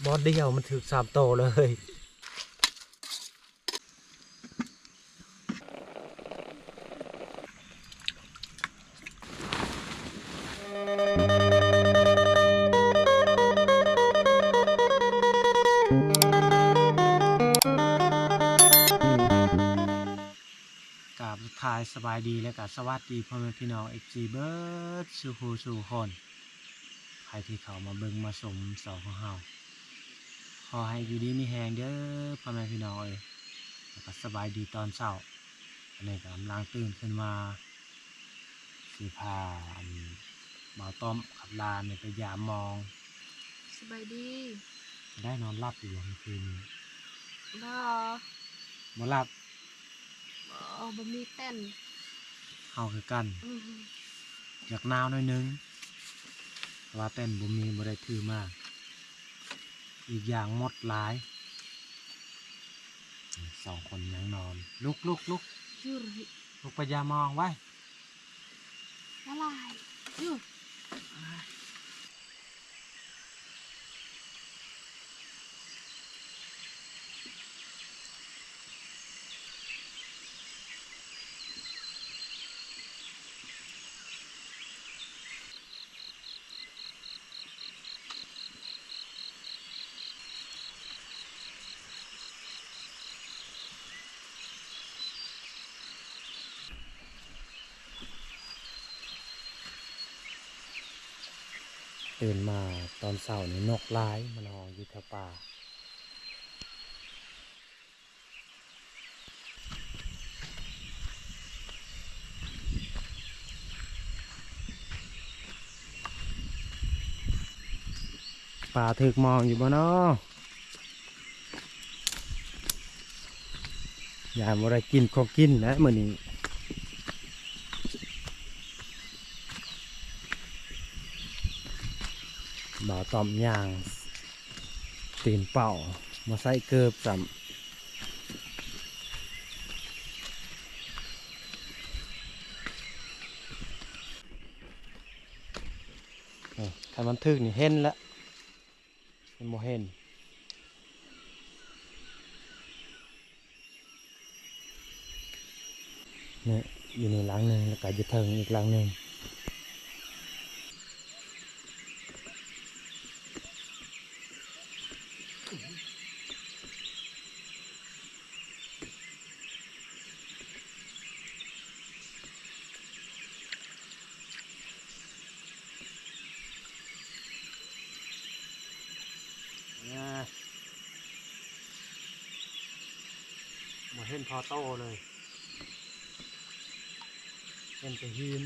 ບ່ອນດຽວມັນຖືກສາມໂຕເລີຍ. ກາບທັກທາຍສະບາຍດີ ແລະກະສະຫວັດດີພໍ່ແມ່ພີ່ນ້ອງ ເອັຟຊີ ເບິດສູ່ຜູ້ສູ່ຄົນ ໃຜທີ່ເຂົ້າມາເບິ່ງມາຊົມຊ່ອງຂອງເຮົາ ຂໍໃຫ້ຢູ່ດີມີແຮງເດີພໍ່ແມ່ພີ່ນ້ອງເອີຍ ແລະກະສະບາຍດີຕອນເຊົ້າ. ອັນນີ້ກະກຳລັງຕື່ນຂຶ້ນມາ ຊິພາ ອັນ ບ່າວຕ້ອມກັບຫຼານນີ້ໄປຢາມມອງ. ສະບາຍດີ. ໄດ້ນອນຫຼັບຢູ່ບໍ່ມື້ຄືນນີ້? ບໍ່ ບໍ່ຫຼັບ. ບໍ່ ບໍ່ມີເຕັນ. ເຮົາຄືກັນ. ອື ຢາກໜາວໜ້ອຍໜຶ່ງ ແຕ່ວ່າເຕັນບໍ່ມີ ບໍ່ໄດ້ຖືມາ. ອີກຢ່າງມົດຫຼາຍ. ສອງຄົນຍັງນອນ. ລຸກ ລຸກ ລຸກ ລຸກໄປຢາມມອງໄວ. ລະລາຍຢູ່. ຕື່ນມາຕອນເຊົ້ານີ້ນົກຫຼາຍ ມັນຮ້ອງຢູ່ແຖວປ່າ. ປາຖືກມອງຢູ່ບໍ່ນໍ? ຢ້ານບໍ່ໄດ້ກິນຂອງກິນແຫຼະມື້ນີ້. ບ່າວຕ້ອມຍ່າງຕີນເປົ້າ ບໍ່ໃສ່ເກີບຊ້ຳ. ເອີ ຄັນມັນຖືກນີ້ເຫັນແລ້ວ ມັນບໍ່ເຫັນ. ນີ້ ຢູ່ນີ້ຫຼັງໜຶ່ງ ແລ້ວກະຢູ່ເທິງອີກຫຼັງໜຶ່ງ. ແນ່ ບໍ່ເຫັນພໍໂຕເລີຍ ເຫັນແຕ່ຫີນ.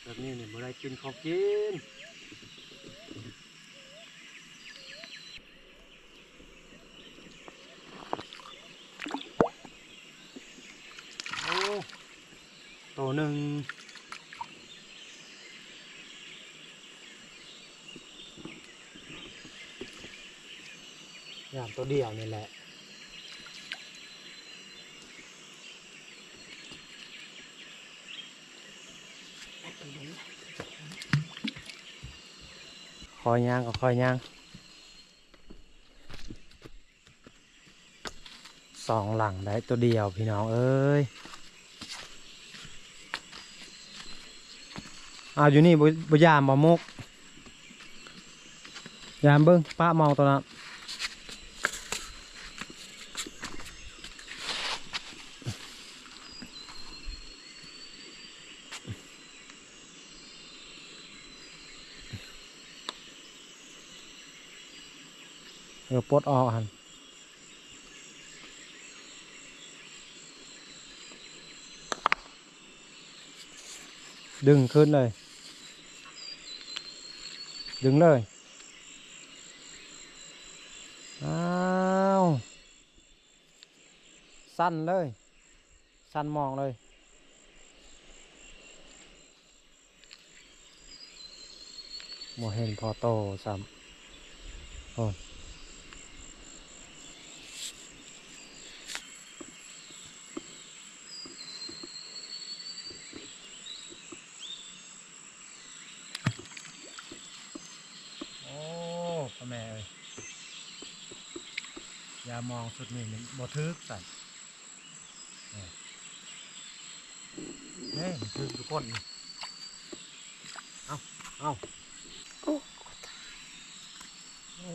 ແບບນີ້ນີ້ບໍ່ໄດ້ກິນຂອງກິນ. ໂອ້ ໂຕໜຶ່ງ ຢ້ານໂຕດຽວນີ້ແຫຼະ. ຄ່ອຍຍ່າງ ຄ່ອຍຍ່າງ. ສອງຫຼັງໄດ້ໂຕດຽວພີ່ນ້ອງເອີຍ. ອ້າວ ຢູ່ນີ້ບໍ່ ບໍ່ຢາມບໍ່ມຸກ? ຢາມເບິ່ງ ປະມອງໂຕນັ້ນ. ເອີ ປົດອອກຫັ້ນ ດຶງຂຶ້ນເລີຍ ດຶງເລີຍ. ອ້າວ ສັ່ນເລີຍ ສັ່ນໝອງເລີຍ. ບໍ່ເຫັນພໍໂຕຊ້ຳ. ໂອ້ ໂອ້ ພໍ່ແມ່ເອີຍ ຢາມອງຊຸດນີ້ນີ້ບໍ່ຖືກຊັ້ນ. ເອີ ເອີ ມັນຖືກທຸກຄົນນີ້. ເອົາ ເອົາ ໂອ້ ໂອ້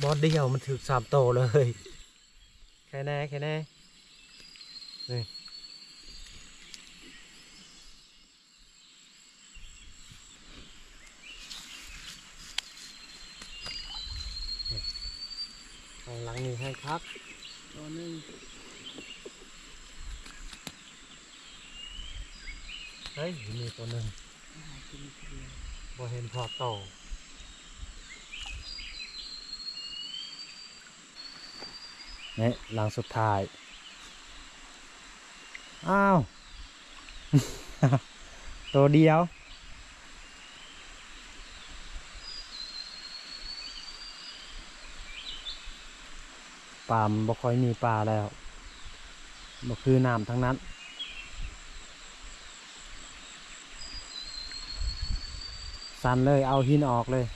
ບ່ອນດຽວມັນຖືກສາມໂຕເລີຍ. ແຄ່ແນ່ ແຄ່ແນ່ ນີ້. ທາງຫຼັງນີ້ແຮງຄັກ ໂຕໜຶ່ງ. ເຮີ້ຍ ມີໂຕໜຶ່ງ ບໍ່ເຫັນພໍໂຕ. ນີ້ຫຼັງສຸດທ້າຍ ອ້າວ ໂຕດຽວ. ປາມັນບໍ່ຄ່ອຍມີປາແລ້ວ ບໍ່ຄືນ້ຳທາງນັ້ນ. ສັ່ນເລີຍ ເອົາຫີນອອກເລີຍ.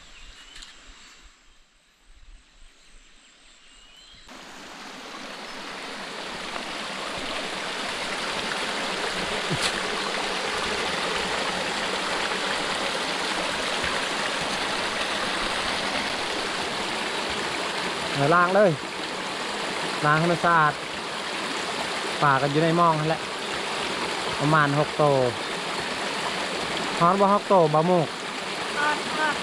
ເອີ ລ້າງເລີຍ ລ້າງໃຫ້ມັນສະອາດ. ປາກໍຢູ່ໃນມອງຫັ້ນແຫຼະ ປະມານຫົກໂຕ. ຮອດບໍ່ຫົກໂຕ ບ່າວມຸກ? ຮອດ ຮອດ.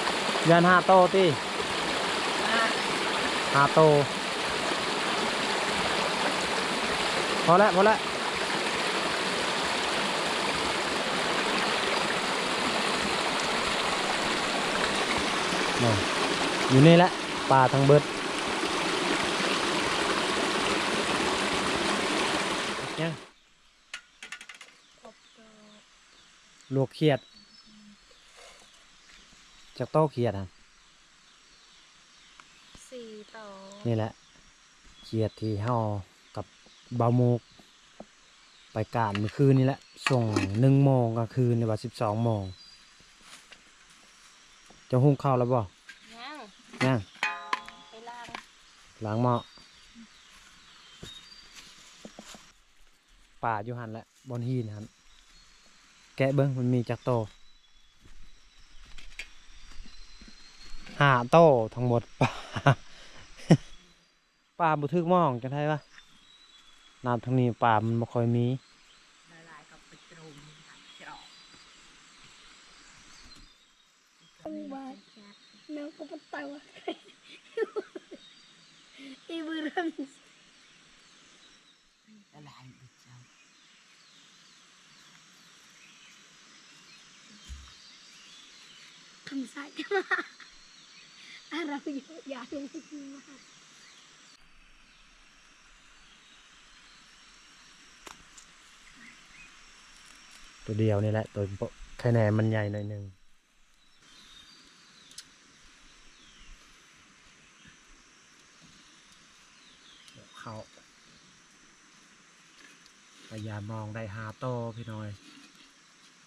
ຢ້ານຫ້າໂຕຕິ? ຫ້າ ຫ້າໂຕ. ພໍແລ້ວ ພໍແລ້ວ. ນັ້ນ ຢູ່ນີ້ແຫຼະ ປາທັງເບິດ. ຍັງ ລວກຂຽດ. ຈັກໂຕຂຽດຫັ້ນ? ສີ່ໂຕ. ນີ້ແຫຼະ ຂຽດທີ່ເຮົາກັບບ່າວມຸກໄປການມື້ຄືນນີ້ແຫຼະ ຊ່ວງໜຶ່ງໂມງກາງຄືນ ຫຼືວ່າສິບສອງໂມງ. ເຈົ້າຫຸງເຂົ້າແລ້ວບໍ່? ຍັງ ຍັງ. ໄປລ້າງ ລ້າງໝໍ້. ປາຢູ່ຫັ້ນແຫຼະ ບ່ອນຫີນຫັ້ນ ແກະເບິ່ງມັນມີຈັກໂຕ. ຫ້າໂຕທັງໝົດ. ປາ ປາບໍ່ຖືກໝອງຈັ່ງໃດວະ ນ້ຳທາງນີ້ປາມັນບໍ່ຄ່ອຍມີ. ຫຼາຍໆກໍໄປໂຈມ ແມວກໍບໍ່ຕາຍວ່າ ອີເບິ່ງ ຄຳໃສ່ ອາ ເຮົາຢູ່ ຢ່າລົງມາ. ໂຕດຽວນີ້ແຫຼະ ໂຕ ໄຂ່ແໜ່ມັນໃຫຍ່ໜ້ອຍໜຶ່ງ. ເຂົ້າ ໄປຢາມອງໄດ້ຫ້າໂຕພີ່ນ້ອງເອີຍ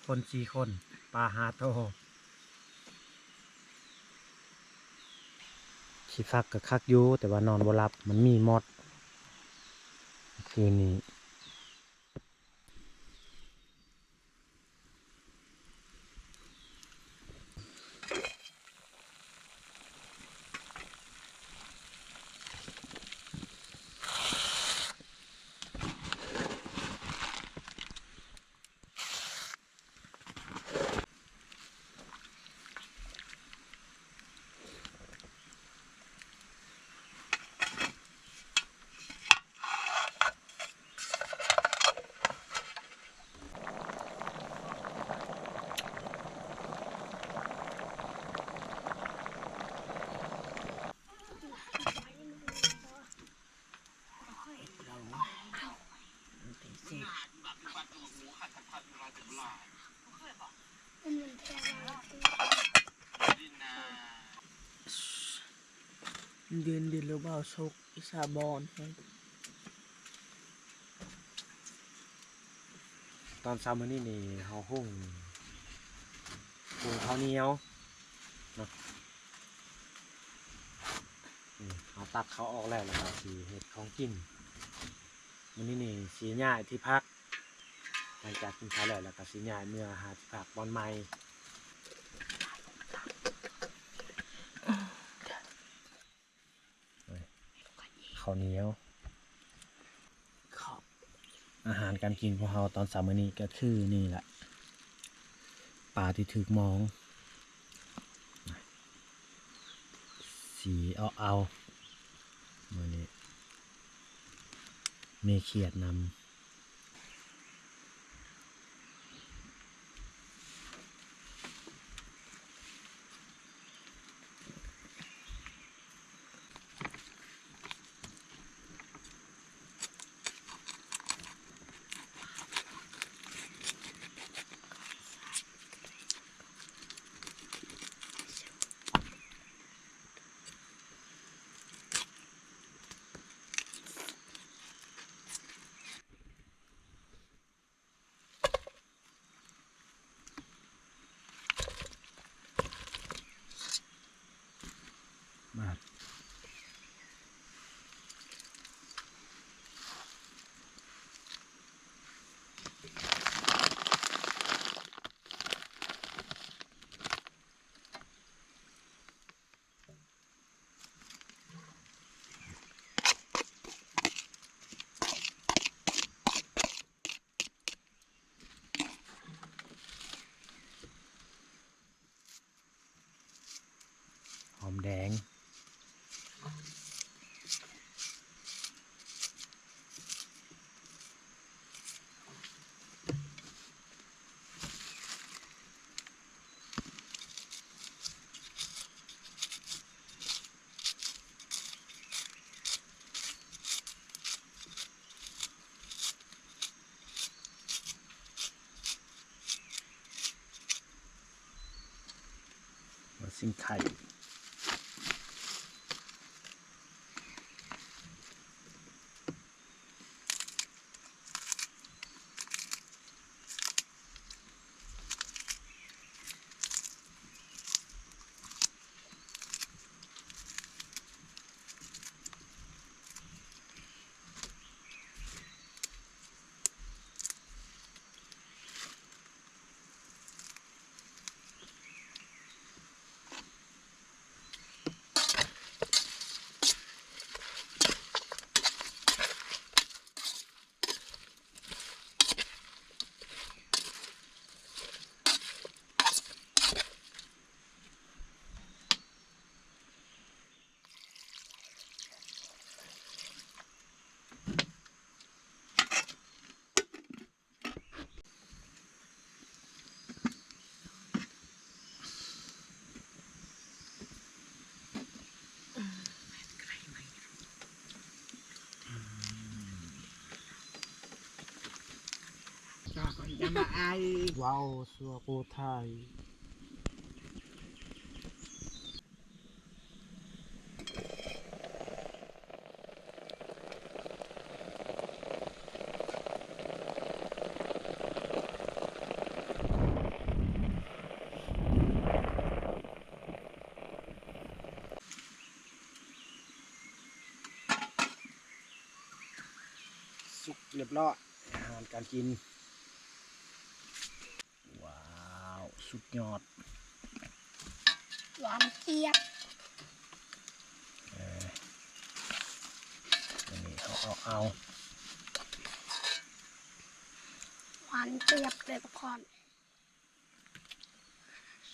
ຄົນສີ່ຄົນ ປາຫ້າໂຕ. ຂີ້ຟັກກໍຄັກຢູ່ ແຕ່ວ່ານອນບໍ່ຫຼັບ ມັນມີມອດ ຄືນນີ້. ໂ ເດັ່ນໆ ຫຼື ບ່າວສຸກ ອີສາບອນ. ຕອນເຊົ້າມື້ນີ້ນີ້ ເຮົາຫຸ່ງ ຫຸ່ງເຂົ້າໜຽວເນາະ. ນີ້ ເຮົາຕັກເຂົ້າອອກແລ້ວ ແລ້ວກໍຊິເຮັດຂອງກິນ. ມື້ນີ້ນີ້ຊິຍ້າຍທີ່ພັກ ຫຼັງຈາກກິນເຂົ້າແລ້ວ ແລ້ວກໍຊິຍ້າຍເມືອຫາທີ່ພັກບ່ອນໃໝ່. ເຂົ້າໜຽວ ອາຫານການກິນຂອງເຮົາຕອນເຊົ້າມື້ນີ້ກໍຄືນີ້ລະ ປາທີ່ຖືກມອງ ສີເອົາໆ ມື້ນີ້ມີຂຽດນຳ. ຫອມແດງ. ຫົວຊິງໄຄ. ເວົ້າຊົ່ວຜູ້ໄທ. ສຸກລຽບຮ້ອຍ ອາຫານການກິນ. ວ້າວ ສຸດຍອດ ຫວານຈຽບ. ເອີ ອັນນີ້ເຮົາເອົາ ເອົາ ຫວານຈຽບເລີຍທຸກຄົນ.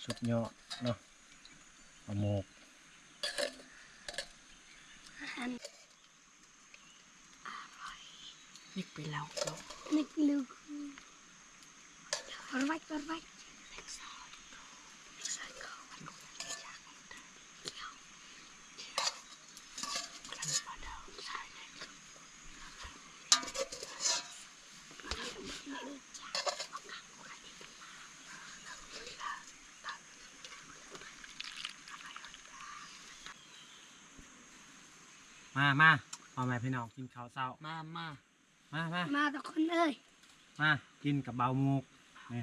ສຸດຍອດເນາະ ປາໝົກ ອະຫານ ອະຮ່ອຍ ນຶກໄປແລ້ວເນາະ ນຶກໄປແລ້ວ ອະຮ່ອຍ ອະຮ່ອຍ. ມາ ມາ ພໍ່ແມ່ພີ່ນ້ອງ ກິນເຂົ້າເຊົ້າ ມາ ມາ ມາ ມາ ມາທຸກຄົນເອີຍ ມາກິນກັບບ່າວໝູກ ນີ້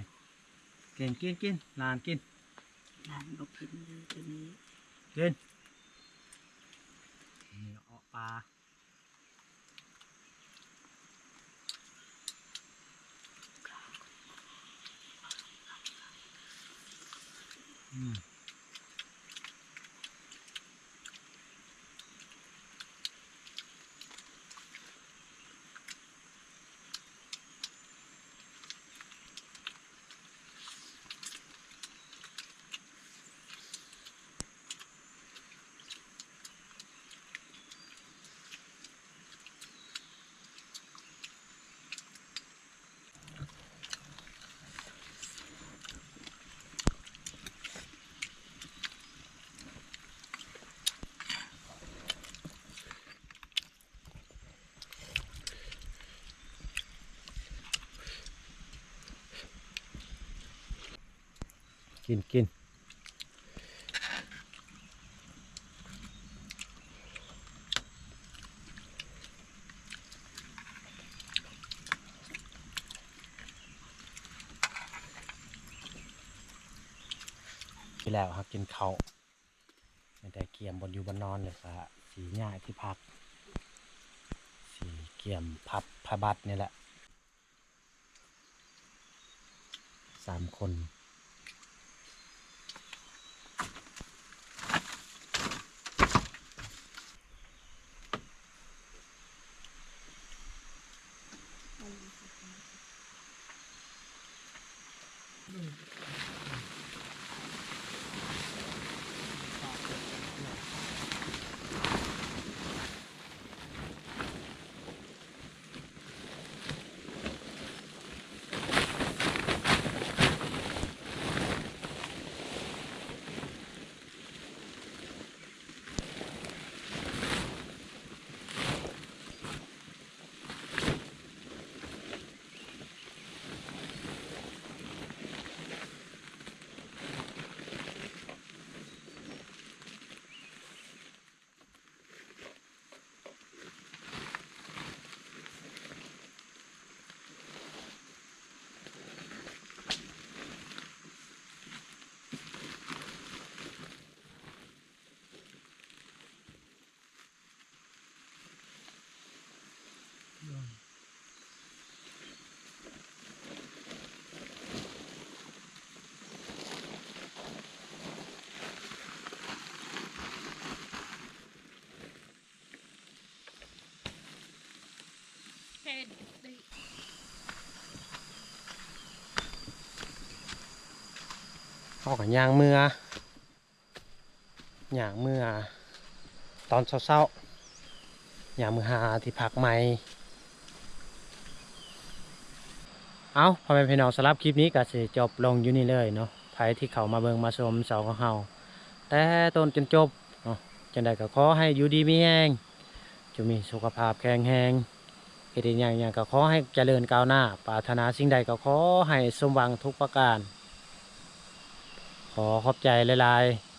ກິນ ກິນ ກິນ ຫຼານກິນ ຫຼານບໍ່ກິນເດີໂຕນີ້ ກິນ ນີ້ເອາະປາ. ກິນ ກິນ ແລ້ວເຮົາກິນເຂົ້າ ແຕ່ກຽມບ່ອນຢູ່ບ່ອນນອນ ແລ້ວກະຊິຍ້າຍທີ່ພັກ ຊິກຽມພັບຜ້າບັດນີ້ແຫຼະ ສາມຄົນ. ເຮົາກໍຍ່າງເມືອ ຍ່າງເມືອຕອນເຊົ້າໆ ຍ່າງເມືອຫາທີ່ພັກໃໝ່. ເອົ້າ ພໍ່ແມ່ພີ່ນ້ອງ ສຳລັບຄລິບນີ້ກໍຊິຈົບລົງຢູ່ນີ້ເລີຍເນາະ. ໃຜທີ່ເຂົ້າມາເບິ່ງມາຊົມຊ່ອງຂອງເຮົາ ແຕ່ຕົ້ນຈົນຈົບເນາະ ຈັ່ງໃດກໍຂໍໃຫ້ຢູ່ດີມີແຮງ ຈົ່ງມີສຸຂະພາບແຂງແຮງ ເຮັດອີ່ຫຍັງຫຍັງກໍຂໍໃຫ້ຈະເລີນກ້າວໜ້າ ປາດຖະໜາສິ່ງໃດກໍຂໍໃຫ້ສົມຫວັງທຸກປະການ. ຂໍຂອບໃຈຫຼາຍໆ.